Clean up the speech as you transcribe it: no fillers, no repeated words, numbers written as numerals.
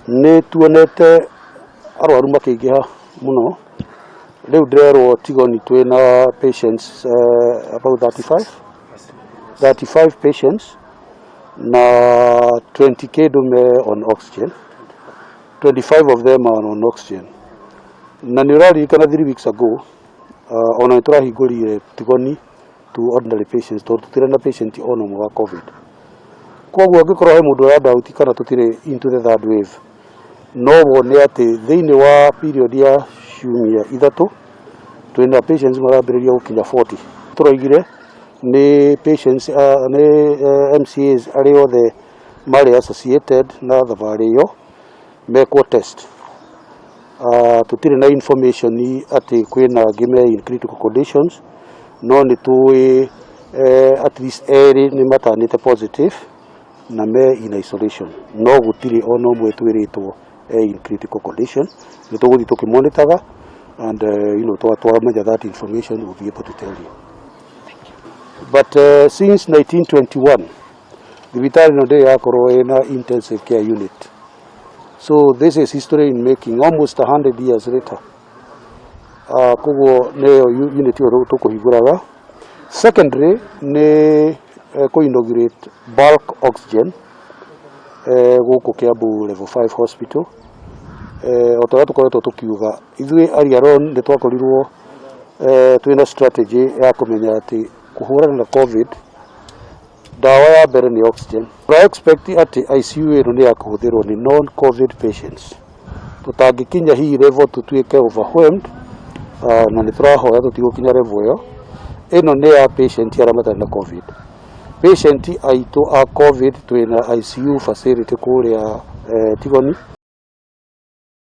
Nĩ tuonete arwaru makĩingĩha mũno. Rĩu ndĩrerwo Tigoni twĩna patients about 35 35 patients na 20 kĩndũ me on oxygen. 25 of them are on oxygen. Na nĩ ũraririkana 3 weeks ago ona nĩ tũrahingũrire Tigoni to ordinary patients tondũ tũtirĩ na patient ona ũmwe wa COVID. Koguo angĩkorwo he mũndũ ũra doubt kana tũtirĩ into the third wave, no wone atĩ thĩinĩ wa period ya ciumia 3 twĩna patients marambĩrĩria gũkinya 40. Tũroigire nĩ patients nĩ MCAs arĩa othe marĩ associated na thabarĩ ĩyo mekwo test. Tũtirĩ na information atĩ kwĩna angĩ me in critical conditions, no nĩ tũĩ at least erĩ nĩ matanĩte positive na me in isolation, no gũtirĩ ona ũmwe twĩrĩtwo e in critical condition. Nĩ tũgũthiĩ tũkĩmonitaga and twamenya that information, we'll be able to tell you. But since 1921 thibitarĩ ĩno ndĩrĩ yakorwo ĩna intensive care unit, so this is history in making, almost 100 years later. Koguo nĩyo unit ĩyo tũkũhingũraga. Secondly, nĩ kũ inaugurate bulk oxygen gũkũ Kiambu Level 5 Hospital. O ta ũrĩa tũkoretwo tũkiuga ithuĩ earlier on, nĩ twakorirwo twĩna strategy ya kũmenya atĩ kũhũrana na COVID, ndawa ya mbere nĩ oxygen. Tũra expect atĩ ICU ĩno nĩ ya kũhũthĩrwo nĩ non COVID patients. Tũtangĩkinya hihi level tũtuĩke overwhelmed, na nĩ tũrahoya tũtigũkinya level ĩyo. Ĩno nĩ ya patient arĩa matarĩ na COVID. Patient aitũ a COVID twĩna ICU facility kũrĩa Tigoni.